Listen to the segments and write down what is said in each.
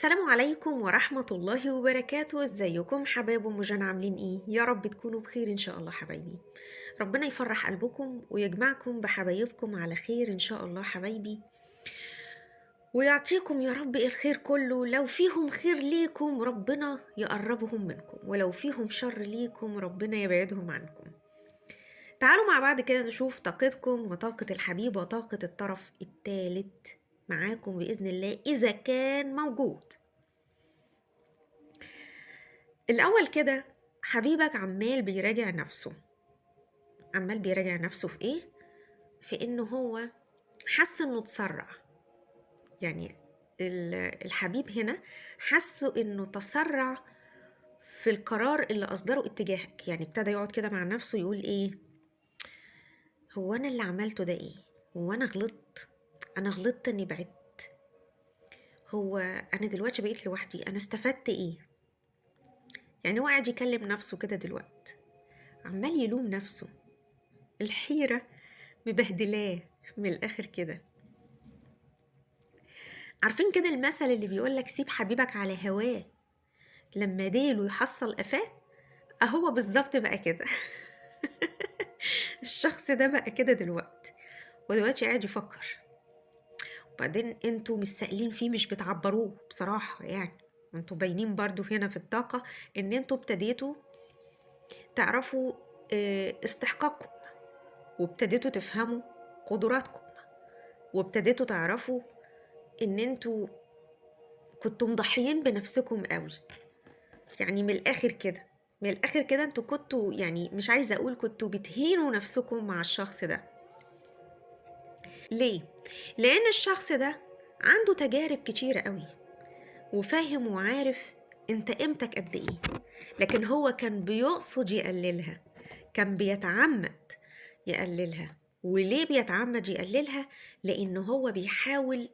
السلام عليكم ورحمة الله وبركاته. ازيكم حبايب ام جان؟ عاملين ايه؟ يا رب تكونوا بخير ان شاء الله حبايبي. ربنا يفرح قلبكم ويجمعكم بحبايبكم على خير ان شاء الله حبايبي، ويعطيكم يا رب الخير كله. لو فيهم خير ليكم ربنا يقربهم منكم، ولو فيهم شر ليكم ربنا يبعدهم عنكم. تعالوا مع بعض كده نشوف طاقتكم وطاقة الحبيب وطاقة الطرف الثالث معاكم بإذن الله إذا كان موجود. الأول كده حبيبك عمال بيراجع نفسه. عمال بيراجع نفسه في إيه؟ في إنه هو حس إنه تسرع. يعني الحبيب هنا حس إنه تسرع في القرار اللي أصدره اتجاهك. يعني ابتدى يقعد كده مع نفسه يقول إيه، هو أنا اللي عملته ده إيه؟ هو أنا غلطت؟ أنا غلطت إني بعدت؟ هو أنا دلوقتي بقيت لوحدي؟ أنا استفدت إيه؟ يعني هو قاعد يكلم نفسه كده دلوقتي، عمال يلوم نفسه. الحيرة مبهدلاه من الآخر كده. عارفين كده المثل اللي بيقولك سيب حبيبك على هواه لما ديله يحصل قفاه؟ أهو بالظبط بقى كده. الشخص ده بقى كده دلوقتي، ودلوقتي قاعد يفكر. وبعدين انتوا مش سائلين فيه، مش بتعبروه بصراحة. يعني انتوا باينين برضو هنا في الطاقة ان انتوا ابتديتوا تعرفوا استحقاقكم، وابتديتوا تفهموا قدراتكم، وابتديتوا تعرفوا ان انتوا كنتوا مضحيين بنفسكم قوي. يعني من الاخر كده، من الاخر كده انتوا كنتوا، يعني مش عايزة اقول كنتوا بتهينوا نفسكم مع الشخص ده. ليه؟ لان الشخص ده عنده تجارب كتيرة قوي، وفاهم وعارف انت قيمتك قد ايه، لكن هو كان بيقصد يقللها، كان بيتعمد يقللها. وليه بيتعمد يقللها؟ لان هو بيحاول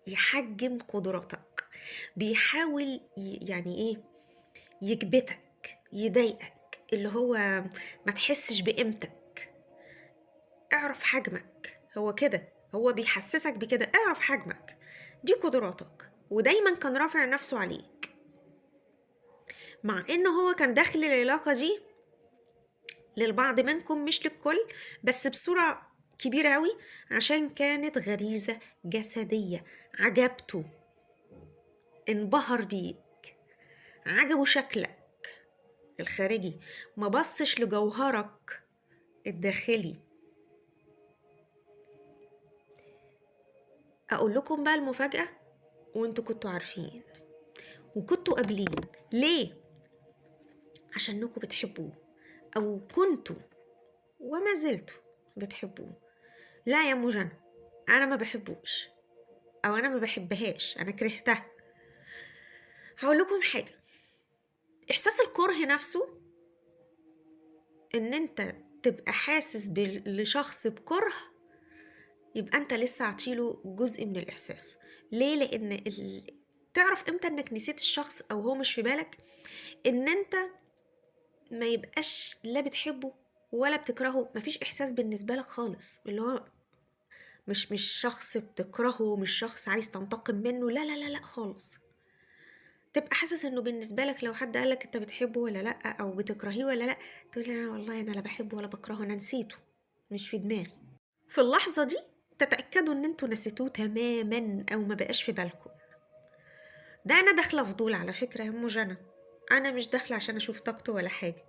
يحجم قدراتك، بيحاول يعني ايه، يكبتك، يضايقك، اللي هو ما تحسش بقيمتك. اعرف حجمك، هو كده، هو بيحسسك بكده، اعرف حجمك، دي قدراتك. ودايما كان رافع نفسه عليك، مع انه هو كان داخل العلاقة دي للبعض منكم مش للكل، بس بصورة كبيرة قوي، عشان كانت غريزة جسدية. عجبته، انبهر بيك، عجبه شكلك الخارجي، ما بصش لجوهرك الداخلي. اقول لكم بقى المفاجأة، وانتوا كنتوا عارفين وكنتوا قابلين. ليه؟ عشانكم بتحبوه، او كنتوا وما زلتوا بتحبوه. لا يا ام جنى، انا ما بحبوش، او انا ما بحبهاش، انا كرهتها. هقول لكم حاجة، احساس الكره نفسه، ان انت تبقى حاسس لشخص بكره، يبقى انت لسه عطيله جزء من الاحساس. ليه؟ لان تعرف امتى انك نسيت الشخص او هو مش في بالك، ان انت ما يبقاش لا بتحبه ولا بتكرهه، مفيش احساس بالنسبه لك خالص، اللي هو مش شخص بتكرهه، مش شخص عايز تنتقم منه، لا لا لا لا خالص. تبقى حاسس انه بالنسبه لك لو حد قالك انت بتحبه ولا لا، او بتكرهيه ولا لا، تقول انا والله انا لا بحبه ولا بكرهه، انا نسيته، مش في دماغي. في اللحظه دي تتاكدوا ان انتوا نسيتوه تماما، او ما بقاش في بالكم. ده انا داخله فضول على فكره يا ام جنى، انا مش داخله عشان اشوف طاقته ولا حاجه.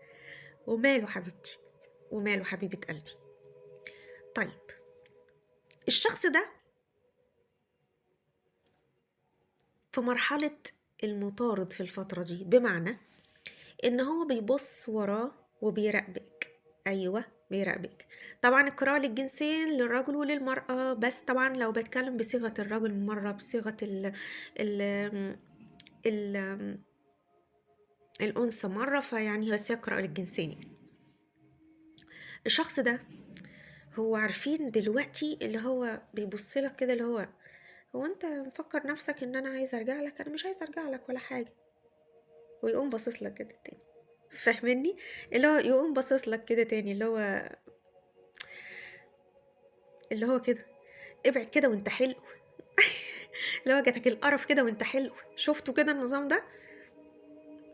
وماله حبيبتي، وماله حبيبه قلبي. طيب الشخص ده في مرحله المطارد في الفتره دي، بمعنى ان هو بيبص وراه وبيراقبك. ايوه بيراقبك. طبعا القراءة للجنسين، للرجل وللمرأة، بس طبعا لو بتكلم بصيغة الرجل مرة، بصيغة ال ال ال الأنثى مرة، فيعني بس يقرأ للجنسين. الشخص ده هو عارفين دلوقتي اللي هو بيبص لك كده، اللي هو انت مفكر نفسك ان انا عايز ارجع لك، انا مش عايز ارجع لك ولا حاجة، ويقوم باصص لك كده تاني. فاهمني؟ اللي هو يقوم باصص لك كده تاني، اللي هو كده ابعد كده وانت حلو. اللي هو جاتك القرف كده وانت حلو. شفتوا كده النظام ده؟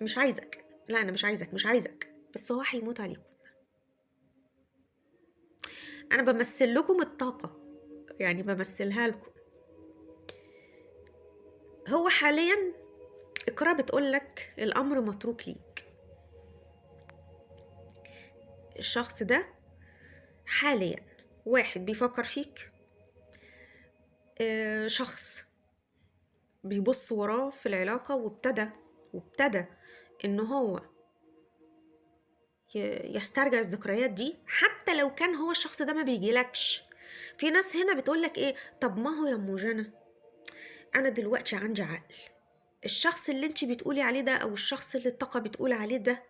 مش عايزك، لا انا مش عايزك، مش عايزك، بس هو هيموت عليكم. انا بمثل لكم الطاقة، يعني بمثلها لكم. هو حاليا القراءة بتقول لك الامر متروك ليك. الشخص ده حاليا واحد بيفكر فيك، شخص بيبص وراه في العلاقة، وابتدى ان هو يسترجع الذكريات دي، حتى لو كان هو الشخص ده ما بيجيلكش. في ناس هنا بتقولك ايه، طب ما هو يا ام جنى انا دلوقتي عندي عقل، الشخص اللي انت بتقولي عليه ده او الشخص اللي الطاقة بتقول عليه ده،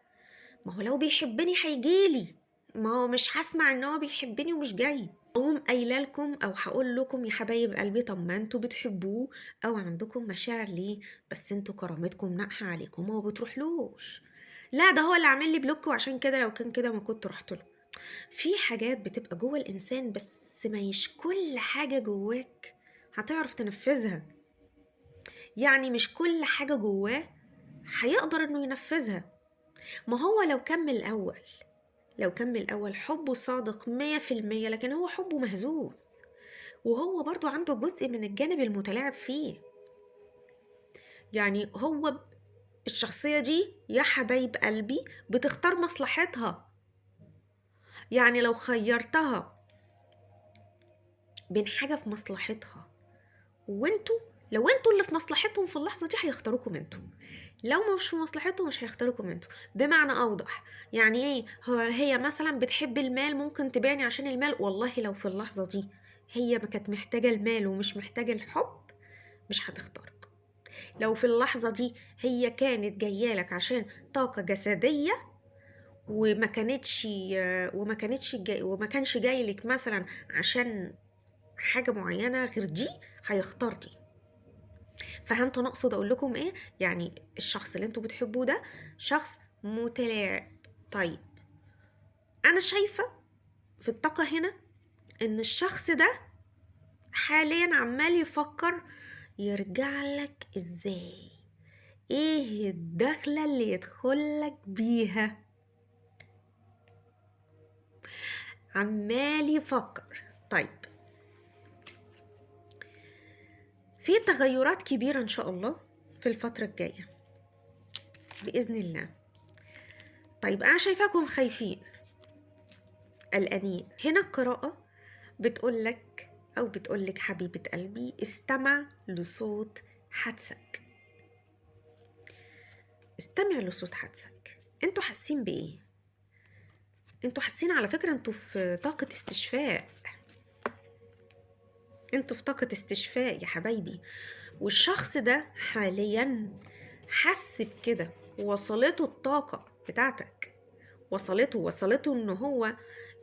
ما هو لو بيحبني هيجيلي، ما هو مش هسمع ان هو بيحبني ومش جاي. اقوم قايله لكم او هقول لكم يا حبايب قلبي، طب ما انتوا بتحبوه او عندكم مشاعر ليه، بس انتوا كرامتكم ناقحه عليكم وما بتروحلوش. لا ده هو اللي عامل لي block، وعشان كده لو كان كده ما كنت رحت له. في حاجات بتبقى جوه الانسان، بس مش كل حاجة جواك هتعرف تنفذها. يعني مش كل حاجة جواه هيقدر انه ينفذها. ما هو لو كمل الأول حبه صادق 100%، لكن هو حبه مهزوز، وهو برضو عنده جزء من الجانب المتلاعب فيه. يعني هو الشخصية دي يا حبايب قلبي بتختار مصلحتها. يعني لو خيرتها بين حاجة في مصلحتها وانتوا، لو انتوا اللي في مصلحتهم في اللحظة دي هيختاروكم انتوا، لو مش في مصلحتهم مش هيختاروكم انتوا. بمعنى اوضح يعني ايه، هي مثلا بتحب المال، ممكن تبيعني عشان المال. والله لو في اللحظة دي هي ما كانت محتاجة المال ومش محتاجة الحب مش هتختارك. لو في اللحظة دي هي كانت جايالك عشان طاقة جسدية وما كانش جايلك مثلا عشان حاجة معينة غير دي، هيختار دي. فهمتوا انا اقصد اقول لكم ايه؟ يعني الشخص اللي انتوا بتحبوه ده شخص متلاعب. طيب انا شايفة في الطاقة هنا ان الشخص ده حاليا عمال يفكر يرجع لك ازاي، ايه الدخلة اللي يدخل لك بيها، عمال يفكر. طيب في تغيرات كبيرة إن شاء الله في الفترة الجاية بإذن الله. طيب أنا شايفاكم خايفين قلقانين. هنا القراءة بتقولك أو بتقولك حبيبة قلبي استمع لصوت حدسك، استمع لصوت حدسك. انتوا حاسين بإيه؟ انتوا حاسين على فكرة انتوا في طاقة استشفاء، انتوا في طاقة استشفاء يا حبايبي. والشخص ده حاليا حس بكده، وصلته الطاقة بتاعتك، وصلته ان هو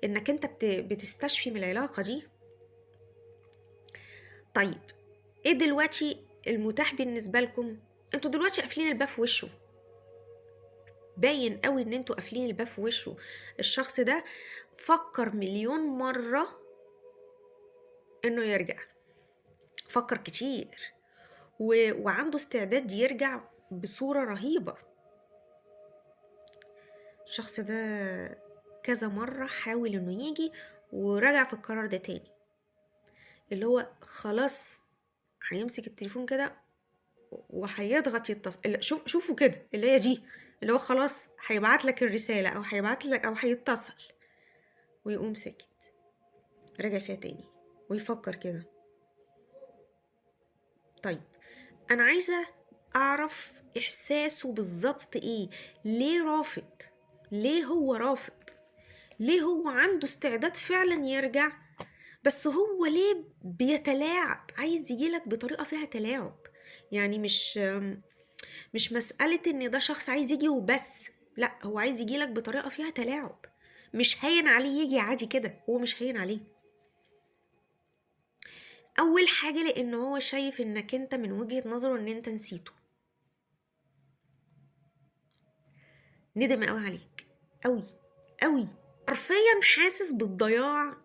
انك انت بتستشفي من العلاقة دي. طيب ايه دلوقتي المتاح بالنسبة لكم؟ انتوا دلوقتي قافلين الباب في وشه، باين قوي ان انتوا قافلين الباب في وشه. الشخص ده فكر مليون مرة انه يرجع، فكر كتير وعنده استعداد يرجع بصورة رهيبة. الشخص ده كذا مرة حاول انه يجي ورجع في القرار ده تاني، اللي هو خلاص هيمسك التليفون كده وهيضغط يتصل. شوفوا كده اللي هي دي، اللي هو خلاص هيبعت لك الرسالة او هيبعت لك او هيتصل، ويقوم ساكت رجع فيها تاني ويفكر كده. طيب انا عايزة اعرف احساسه بالظبط ايه، ليه رافض، ليه هو رافض، ليه هو عنده استعداد فعلا يرجع، بس هو ليه بيتلاعب، عايز يجيلك بطريقة فيها تلاعب. يعني مش مسألة ان ده شخص عايز يجي وبس، لا هو عايز يجيلك بطريقة فيها تلاعب، مش هين عليه يجي عادي كده، هو مش هين عليه. اول حاجة لان هو شايف انك انت من وجهة نظره ان انت نسيته، ندم قوي عليك قوي قوي، حرفيا حاسس بالضياع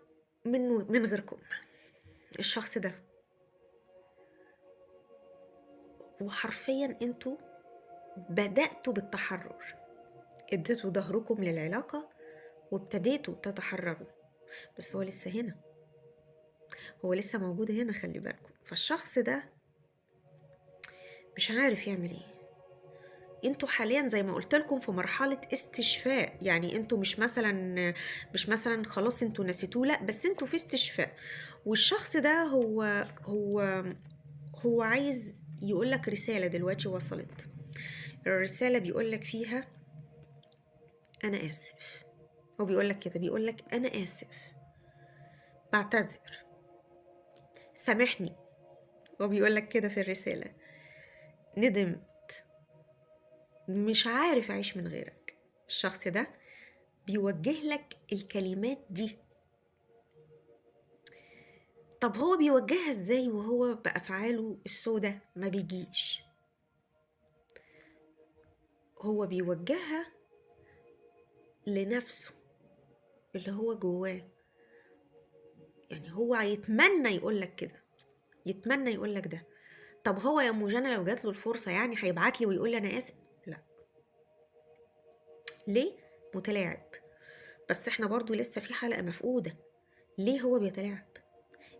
من غيركم. الشخص ده وحرفيا انتوا بدأتوا بالتحرر، اديتوا ظهركم للعلاقة وابتديتوا تتحرروا، بس هو لسه هنا، هو لسه موجود هنا، خلي بالكم. فالشخص ده مش عارف يعمل ايه. انتوا حاليا زي ما قلت لكم في مرحلة استشفاء، يعني انتوا مش مثلا خلاص انتوا نسيتوه، لا، بس انتوا في استشفاء. والشخص ده هو عايز يقولك رسالة دلوقتي وصلت. الرسالة بيقولك فيها أنا آسف. هو بيقولك كده، بيقولك أنا آسف، بعتذر، سامحني. هو بيقولك كده في الرسالة، ندمت، مش عارف أعيش من غيرك. الشخص ده بيوجه لك الكلمات دي. طب هو بيوجهها ازاي وهو بأفعاله السودة ما بيجيش؟ هو بيوجهها لنفسه اللي هو جواه. يعني هو يتمنى يقولك كده، يتمنى يقولك ده. طب هو يا أم جنى لو جات له الفرصة يعني هيبعت لي ويقول لي أنا آسف؟ لا. ليه؟ متلاعب. بس احنا برضو لسه في حلقة مفقودة. ليه هو بيتلاعب؟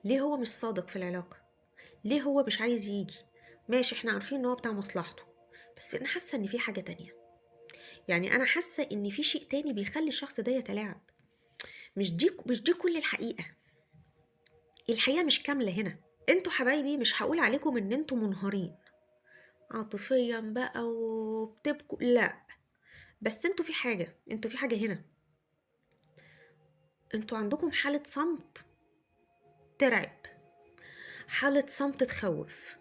ليه هو مش صادق في العلاقة؟ ليه هو مش عايز يجي؟ ماشي، احنا عارفين ان هو بتاع مصلحته، بس انا حاسة ان في حاجة تانية. يعني انا حاسة ان في شيء تاني بيخلي الشخص ده يتلاعب. مش دي كل الحقيقة. الحقيقة مش كاملة هنا. انتوا حبايبي مش هقول عليكم ان انتوا منهارين عاطفيا بقى وبتبكوا، لا، بس انتوا في حاجة، انتوا في حاجة هنا. انتوا عندكم حالة صمت ترعب، حالة صمت تخوف،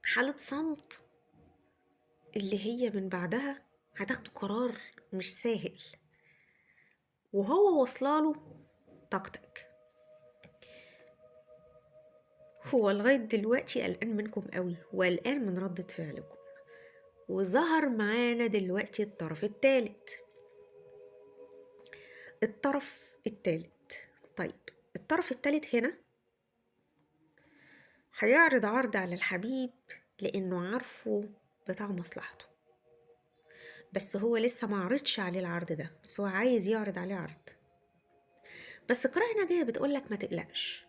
حالة صمت اللي هي من بعدها هتاخدوا قرار مش سهل، وهو وصلاله طاقتك. هو لغاية دلوقتي قلقان منكم قوي، وقلقان من ردة فعلكم. وظهر معانا دلوقتي الطرف الثالث. الطرف الثالث، طيب الطرف الثالث هنا هيعرض عرض على الحبيب لأنه عارفه بتاع مصلحته، بس هو لسه ما عرضش عليه العرض ده، بس هو عايز يعرض عليه عرض. بس قراءة جاية بتقولك ما تقلقش،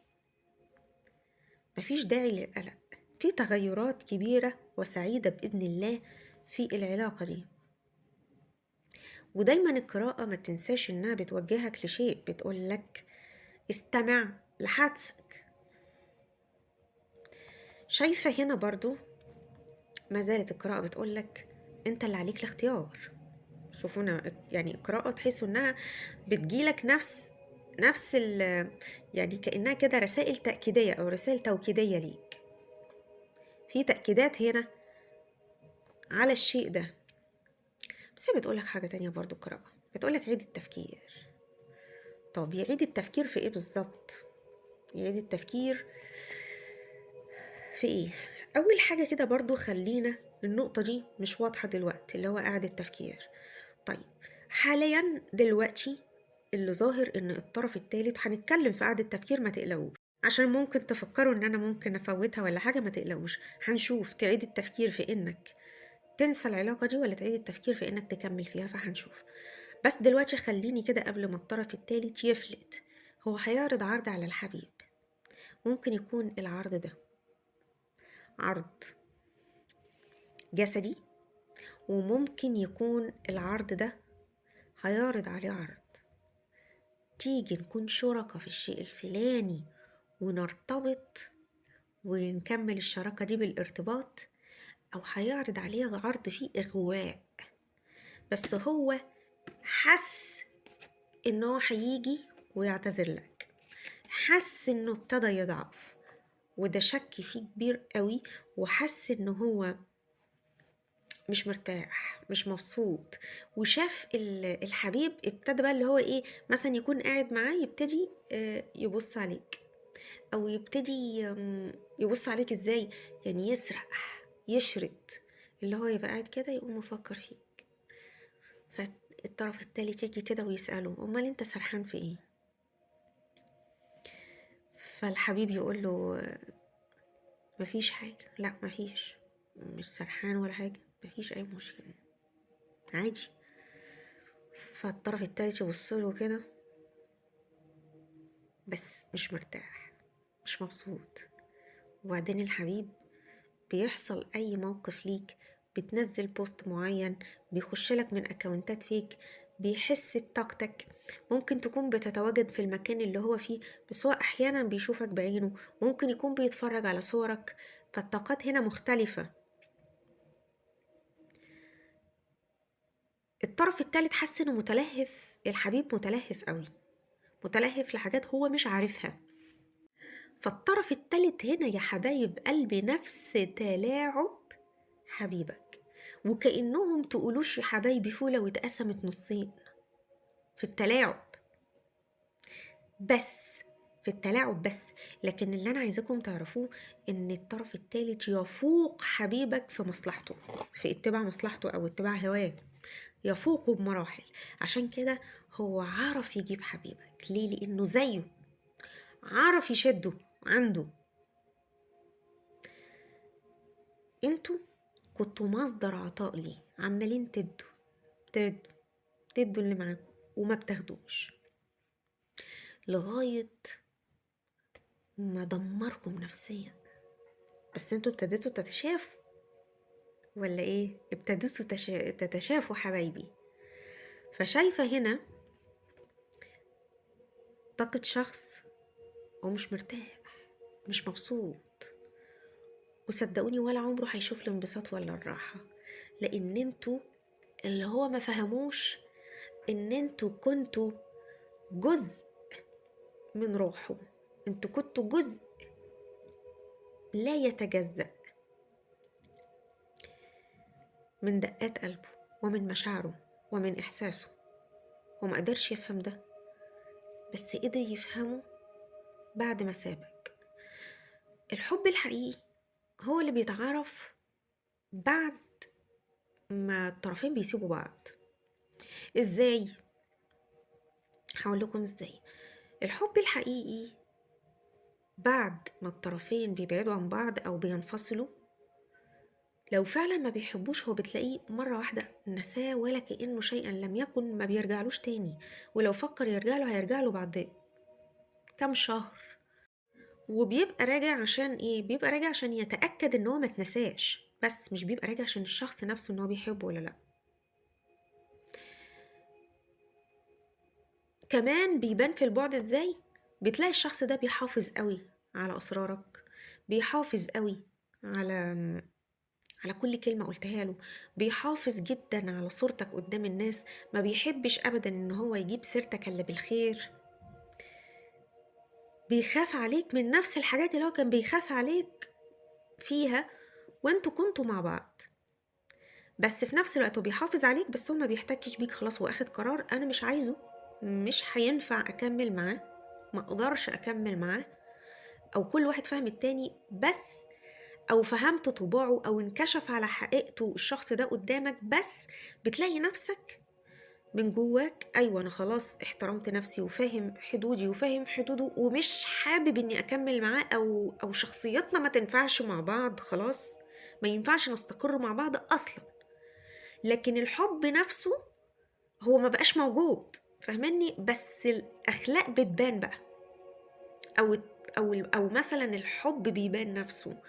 مفيش داعي للقلق، في تغيرات كبيرة وسعيدة بإذن الله في العلاقة دي. ودايما القراءة ما تنساش إنها بتوجهك لشيء، بتقولك استمع لحدسك. شايفة هنا برضو ما زالت القراءة بتقولك انت اللي عليك الاختيار. شوفونا يعني القراءة تحسوا انها بتجيلك نفس يعني كأنها كده رسائل تأكيدية أو رسائل توكيدية ليك. في تأكيدات هنا على الشيء ده. بس هي بتقولك حاجة تانية برضو القراءة، بتقولك عيد التفكير. طب يعيد التفكير في ايه بالظبط؟ يعيد التفكير في ايه؟ أول حاجة كده برضو خلينا النقطة دي مش واضحة دلوقتي، اللي هو إعادة التفكير. طيب حاليا دلوقتي اللي ظاهر إن الطرف الثالث، هنتكلم في إعادة التفكير ما تقلقوش، عشان ممكن تفكروا إن أنا ممكن أفوتها ولا حاجة، ما تقلقوش، هنشوف تعيد التفكير في إنك تنسى العلاقة دي ولا تعيد التفكير في إنك تكمل فيها، فهنشوف. بس دلوقتي خليني كده قبل ما الطرف الثالث يفلت، هو هيعرض عرض على الحبيب. ممكن يكون العرض ده عرض جسدي، وممكن يكون العرض ده هيعرض عليه عرض تيجي نكون شركاء في الشيء الفلاني ونرتبط ونكمل الشراكة دي بالارتباط، أو هيعرض عليه عرض فيه إغواء. بس هو حس إنه هيجي ويعتذر لك، حس إنه ابتدى يضعف، وده شك فيه كبير قوي، وحس إنه هو مش مرتاح مش مبسوط، وشاف الحبيب ابتدى بقى اللي هو ايه، مثلا يكون قاعد معاه يبتدي يبص عليك، او يبتدي يبص عليك ازاي، يعني يسرق يشرد، اللي هو يبقى قاعد كده يقوم مفكر فيك. فالطرف التالت يجي كده ويسأله امال انت سرحان في ايه؟ فالحبيب يقول له مفيش حاجة، لا مفيش، مش سرحان ولا حاجة، مفيش أي مشكلة، عادي. فالطرف التالت يبصله كده بس مش مرتاح، مش مبسوط. وبعدين الحبيب بيحصل أي موقف ليك، بتنزل post معين، بيخش لك من أكونتات fake، بيحس بطاقتك، ممكن تكون بتتواجد في المكان اللي هو فيه، بس هو أحيانا بيشوفك بعينه، ممكن يكون بيتفرج على صورك. فالطاقات هنا مختلفة. الطرف الثالث حس انه متلهف، الحبيب متلهف قوي، متلهف لحاجات هو مش عارفها. فالطرف الثالث هنا يا حبايب قلبي نفس تلاعب حبيبك، وكأنهم تقولوش يا حبايبي فولة واتقسمت نصين في التلاعب، بس في التلاعب بس. لكن اللي أنا عايزاكم تعرفوه إن الطرف الثالث يفوق حبيبك في مصلحته، في اتباع مصلحته أو اتباع هواه، يفوقه بمراحل. عشان كده هو عرف يجيب حبيبك. ليه؟ لأنه زيه، عرف يشده عنده. انتوا كنتوا مصدر عطاء ليه، عمالين تدوا تدوا تدوا اللي معاكم وما بتاخدوش، لغاية ما دمركم نفسيا. بس انتوا ابتديتوا تتشافوا ولا ايه؟ ابتديتوا تتشافوا حبايبي. فشايفة هنا طاقة شخص هو مش مرتاح، مش مبسوط، وصدقوني ولا عمره هيشوف الانبساط ولا الراحة، لأن انتوا اللي هو ما فهموش ان انتوا كنتوا جزء من روحه، انتوا كنتوا جزء لا يتجزأ من دقات قلبه ومن مشاعره ومن إحساسه. وما قدرش يفهم ده، بس قدر يفهمه بعد ما سابك. الحب الحقيقي هو اللي بيتعرف بعد ما الطرفين بيسيبوا بعض. ازاي؟ هقول لكم ازاي. الحب الحقيقي بعد ما الطرفين بيبعدوا عن بعض او بينفصلوا، لو فعلا ما بيحبوش هو بتلاقيه مرة واحدة نساه ولا كأنه شيئا لم يكن، ما بيرجعلوش تاني، ولو فكر يرجعله هيرجعله بعد كام شهر. وبيبقى راجع عشان ايه؟ بيبقى راجع عشان يتأكد ان هو ما اتنساش، بس مش بيبقى راجع عشان الشخص نفسه ان هو بيحبه ولا لا. كمان بيبان في البعد ازاي؟ بتلاقي الشخص ده بيحافظ قوي على اسرارك، بيحافظ قوي على كل كلمة قلتها له، بيحافظ جدا على صورتك قدام الناس، ما بيحبش ابدا ان هو يجيب سيرتك الا بالخير، بيخاف عليك من نفس الحاجات اللي هو كان بيخاف عليك فيها وانتوا كنتوا مع بعض. بس في نفس الوقت هو بيحافظ عليك، بس هو ما بيحتكش بيك، خلاص هو اخد قرار انا مش عايزه، مش هينفع اكمل معاه، ما اقدرش اكمل معاه، او كل واحد فهم التاني بس، او فهمت طباعه، او انكشف على حقيقته الشخص ده قدامك. بس بتلاقي نفسك من جواك ايوه انا خلاص احترمت نفسي وفاهم حدودي وفاهم حدوده، ومش حابب اني اكمل معاه، او شخصيتنا ما تنفعش مع بعض، خلاص ما ينفعش نستقر مع بعض اصلا. لكن الحب نفسه هو ما بقاش موجود، فاهماني؟ بس الاخلاق بتبان بقى، او او او مثلا الحب بيبان نفسه،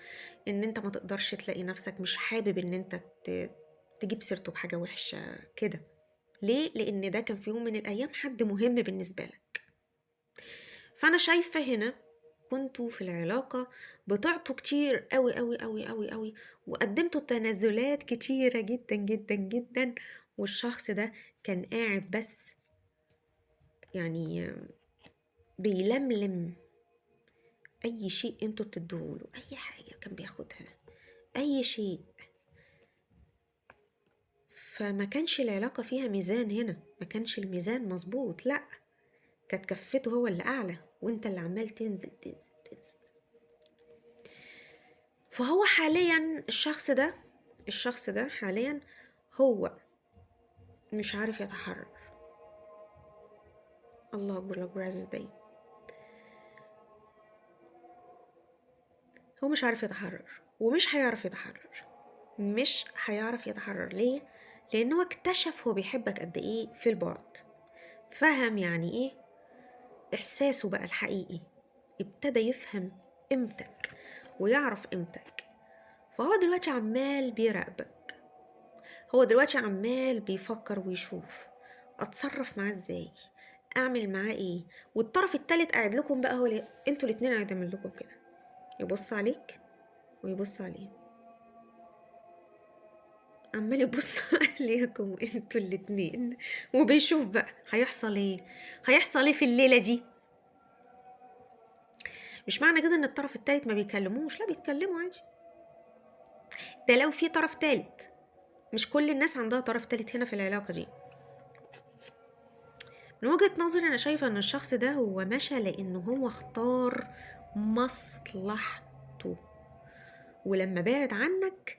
ان انت ما تقدرش تلاقي نفسك مش حابب ان انت تجيب سيرته بحاجه وحشه كده. ليه؟ لان ده كان في يوم من الايام حد مهم بالنسبه لك. فانا شايفه هنا كنتوا في العلاقه بتعطوا كتير قوي قوي قوي قوي قوي، وقدمتوا تنازلات كتيره جدا جدا جدا، والشخص ده كان قاعد بس يعني بيلملم اي شيء انتوا بتديهوله، اي حاجه كان بياخدها، اي شيء. فما كانش العلاقه فيها ميزان هنا، ما كانش الميزان مظبوط، لا كانت كفته هو اللي اعلى وانت اللي عمال تنزل تنزل تنزل. فهو حاليا الشخص ده حاليا هو مش عارف يتحرر. الله اكبر، الله اكبر، عزيز دايم. هو مش عارف يتحرر ومش هيعرف يتحرر، مش هيعرف يتحرر. ليه؟ لأنه اكتشف هو بيحبك قد إيه في البعد، فهم يعني إيه إحساسه بقى الحقيقي، ابتدى يفهم قيمتك ويعرف قيمتك. فهو دلوقتي عمال بيراقبك، هو دلوقتي عمال بيفكر ويشوف أتصرف معاه إزاي، أعمل معاه إيه. والطرف التالت قاعد لكم بقى، هو انتوا الاتنين قاعد يعمل لكم كده، يبص عليك ويبص عليه، عمال يبص عليكم انتوا الاتنين، وبيشوف بقى هيحصل ايه، هيحصل ايه في الليلة دي. مش معنى كده ان الطرف التالت ما بيكلموش، لا بيتكلموا عادي. ده لو في طرف تالت، مش كل الناس عندها طرف تالت هنا في العلاقة دي. من وجهة نظري انا شايفة ان الشخص ده هو مشى لانه هو اختار مصلحته، ولما بعد عنك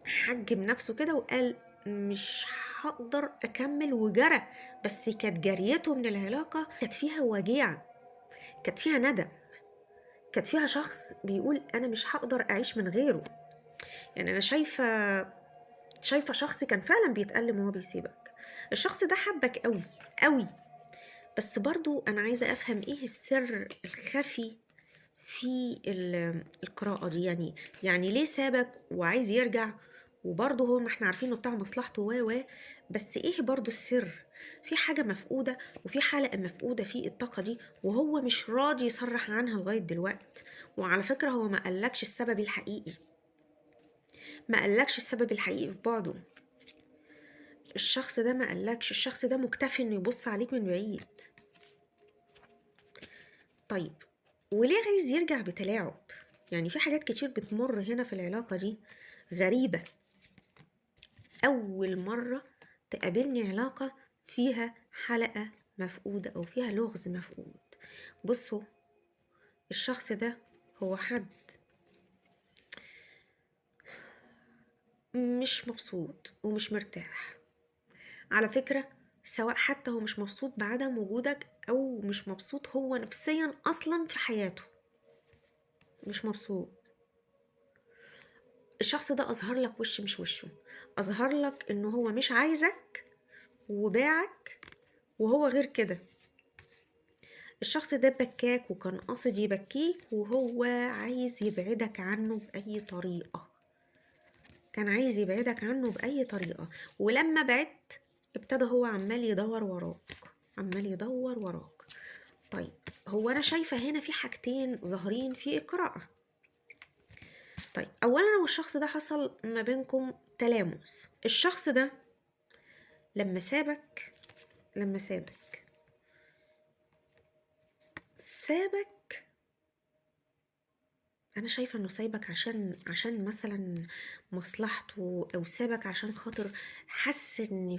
حجم نفسه كده وقال مش هقدر اكمل وجرى. بس كانت جريته من العلاقة كانت فيها وجيعة، كانت فيها ندم، كانت فيها شخص بيقول انا مش هقدر اعيش من غيره. يعني انا شايفة شخص كان فعلا بيتألم وهو بيسيبك. الشخص ده حبك قوي قوي، بس برضو انا عايزة افهم ايه السر الخفي في القراءة دي. يعني ليه سابك وعايز يرجع، وبرضه هو ما احنا عارفينه بتاع مصلحته و بس ايه برضه السر؟ في حاجة مفقودة وفي حلقة مفقودة في الطاقة دي، وهو مش راضي يصرح عنها لغاية دلوقتي. وعلى فكرة هو ما قالكش السبب الحقيقي، ما قالكش السبب الحقيقي في بعده. الشخص ده ما قالكش، الشخص ده مكتفي انه يبص عليك من بعيد. طيب وليه عايز يرجع بتلاعب؟ يعني في حاجات كتير بتمر هنا في العلاقة دي غريبة. أول مرة تقابلني علاقة فيها حلقة مفقودة أو فيها لغز مفقود. بصوا الشخص ده هو حد مش مبسوط ومش مرتاح على فكرة، سواء حتى هو مش مبسوط بعدم وجودك أو مش مبسوط هو نفسيا أصلا في حياته، مش مبسوط. الشخص ده أظهر لك وش مش وشه، أظهر لك إنه هو مش عايزك وباعك وهو غير كده. الشخص ده بكاك وكان قاصد يبكيك وهو عايز يبعدك عنه بأي طريقة، كان عايز يبعدك عنه بأي طريقة. ولما بعدت ابتدى هو عمال يدور وراك، عمال يدور وراك. طيب هو أنا شايفة هنا في حاجتين ظاهرين في القراءة. طيب أولا هو الشخص ده حصل ما بينكم تلامس. الشخص ده لما سابك، لما سابك سابك، أنا شايفة إنه سايبك عشان مثلا مصلحته، أو سابك عشان خاطر حس إن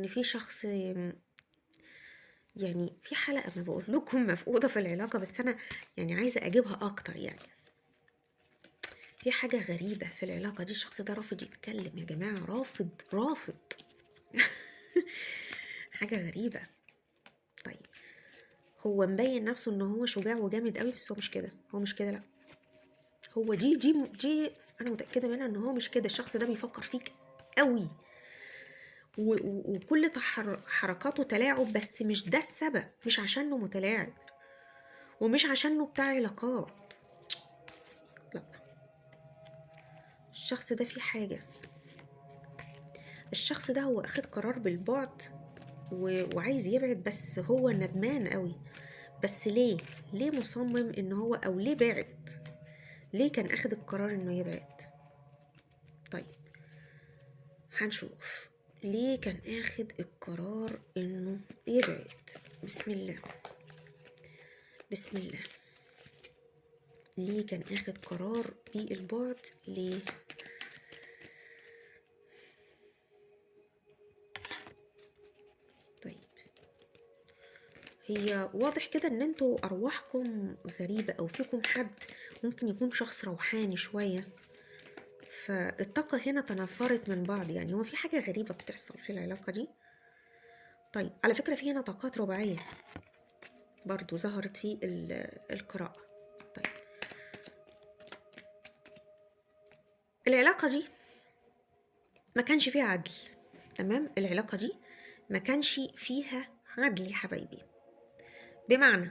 في شخص، يعني في حلقة ما بقول لكم مفقودة في العلاقة، بس أنا يعني عايزة أجيبها أكتر. يعني في حاجة غريبة في العلاقة دي، الشخص ده رافض يتكلم يا جماعة، رافض رافض حاجة غريبة. طيب هو مبين نفسه ان هو شجاع وجامد قوي، بس هو مش كده، هو مش كده، لا هو دي دي دي انا متأكدة منها ان هو مش كده. الشخص ده بيفكر فيك قوي وكل حركاته تلاعب، بس مش ده السبب، مش عشانه متلاعب ومش عشانه بتاع علاقات، لا الشخص ده فيه حاجة. الشخص ده هو اخد قرار بالبعد وعايز يبعد، بس هو ندمان قوي. بس ليه؟ ليه مصمم ان هو، او ليه بعد؟ ليه كان اخد القرار انه يبعد؟ طيب هنشوف ليه كان اخد القرار انه يبعد. بسم الله بسم الله. ليه كان اخد قرار بالبعد؟ ليه؟ طيب هي واضح كده ان انتوا ارواحكم غريبة، او فيكم حد ممكن يكون شخص روحاني شوية، فالطاقة هنا تنفرت من بعض. يعني هو في حاجة غريبة بتحصل في العلاقة دي. طيب على فكرة في هنا طاقات رباعية برضو ظهرت في القراءة. طيب العلاقة دي ما كانش فيها عدل، تمام؟ العلاقة دي ما كانش فيها عدل يا حبايبي. بمعنى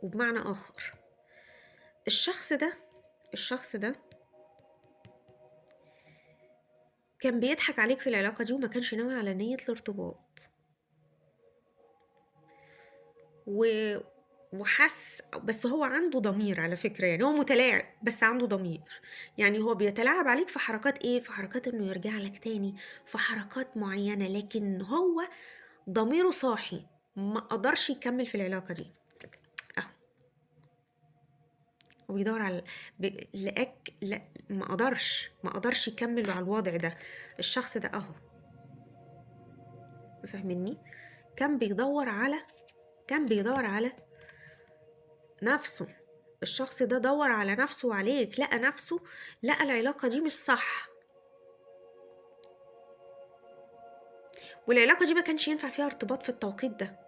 وبمعنى آخر، الشخص ده كان بيضحك عليك في العلاقة دي، وما كانش ناوي على نية الارتباط، وحس، بس هو عنده ضمير على فكرة، يعني هو متلاعب بس عنده ضمير، يعني هو بيتلاعب عليك في حركات ايه؟ في حركات انه يرجع لك تاني، في حركات معينة، لكن هو ضميره صاحي، ما قدرش يكمل في العلاقة دي. اهو وبيدور على لقاك، لا ما قدرش يكمل على الوضع ده. الشخص ده اهو، فاهمني؟ كان بيدور على نفسه. الشخص ده دور على نفسه وعليك، لقى نفسه، لقى العلاقة دي مش صح، والعلاقة دي ما كانش ينفع فيها ارتباط في التوقيت ده.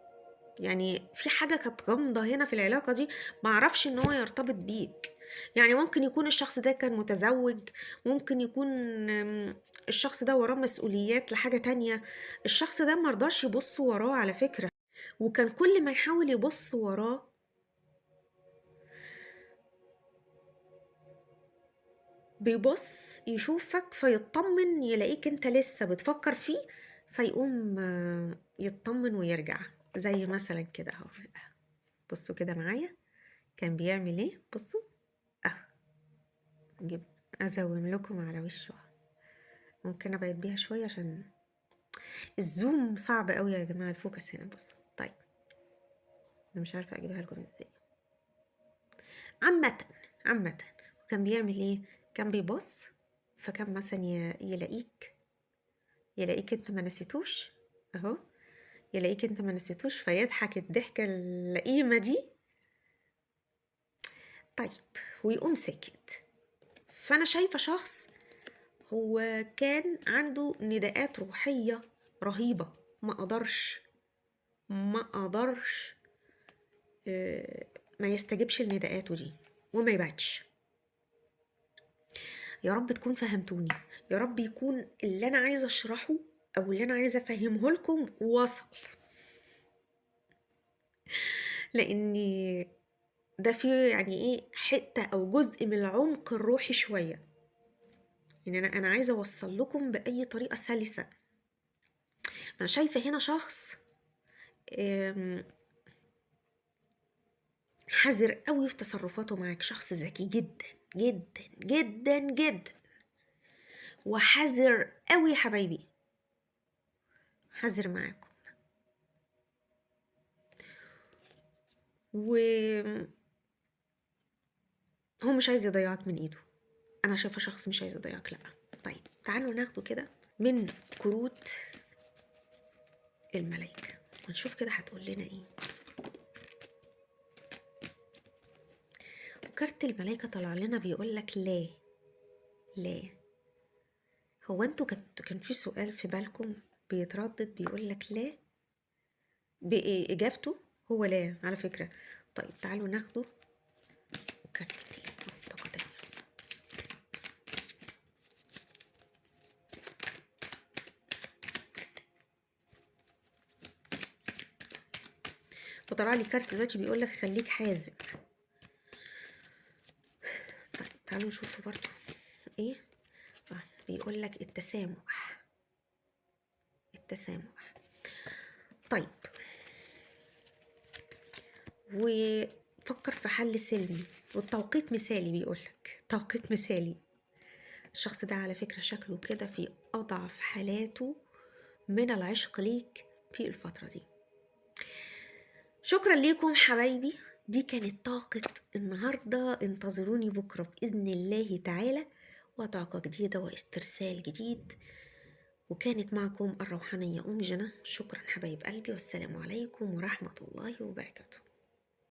يعني في حاجة كانت غامضة هنا في العلاقة دي، ما عرفش ان هو يرتبط بيك. يعني ممكن يكون الشخص ده كان متزوج، ممكن يكون الشخص ده وراه مسؤوليات لحاجة تانية. الشخص ده ما رضاش يبص وراه على فكرة، وكان كل ما يحاول يبص وراه بيبص يشوفك فيطمن، يلاقيك انت لسه بتفكر فيه، فيقوم يطمن ويرجع. زي مثلا كده اهو، بصوا كده معايا كان بيعمل ايه. بصوا اهو، اجيب ازوم لكم على وشه، ممكن ابعد بيها شوية عشان ال zoom صعب قوي يا جماعة، ال focus هنا. بصوا طيب، انا مش عارفه اجيبها لكم ازاي. عامة كان بيعمل ايه؟ كان بيبص، فكان مثلا يلاقيك انت ما نسيتوش اهو، يلاقيك انت ما نسيتوش، فيضحك الضحكة اللئيمه دي، طيب، ويقوم ساكت. فانا شايفه شخص هو كان عنده نداءات روحية رهيبة، ما قدرش ما يستجبش لنداءاته دي وما يبعدش. يا رب تكون فهمتوني، يا رب يكون اللي انا عايزه اشرحه او اللي انا عايزه افهمه لكم وصل، لان ده فيه يعني ايه حتة او جزء من العمق الروحي شوية. يعني انا عايزه اوصل لكم باي طريقه سلسه. انا شايفه هنا شخص حذر قوي في تصرفاته معاك، شخص ذكي جدا جدا جدا جدا، وحذر قوي يا حبايبي، حذر معاكم. وهو مش عايز يضيعك من ايده. انا شايفه شخص مش عايز يضيعك، لا. طيب تعالوا ناخده كده من كروت الملائكة ونشوف كده هتقول لنا ايه. كارت الملائكة طلع لنا بيقول لك لا لا. هو انتوا كان في سؤال في بالكم بيتردد بيقول لك لا، بإجابته هو لا على فكرة. طيب تعالوا ناخده كارت تاني، طاقة تانية. وطلع لي كارت دلوقتي بيقول لك خليك حازم. طيب تعالوا نشوفه برضو ايه. بيقول لك التسامح، التسامح. طيب وفكر في حل سلمي، والتوقيت مثالي، بيقول لك توقيت مثالي. الشخص ده على فكرة شكله كده في أضعف حالاته من العشق ليك في الفترة دي. شكرا ليكم حبايبي، دي كانت طاقة النهاردة. انتظروني بكرة بإذن الله تعالى وطاقة جديدة واسترسال جديد. وكانت معكم الروحانية أم جنى. شكرا حبايب قلبي، والسلام عليكم ورحمة الله وبركاته.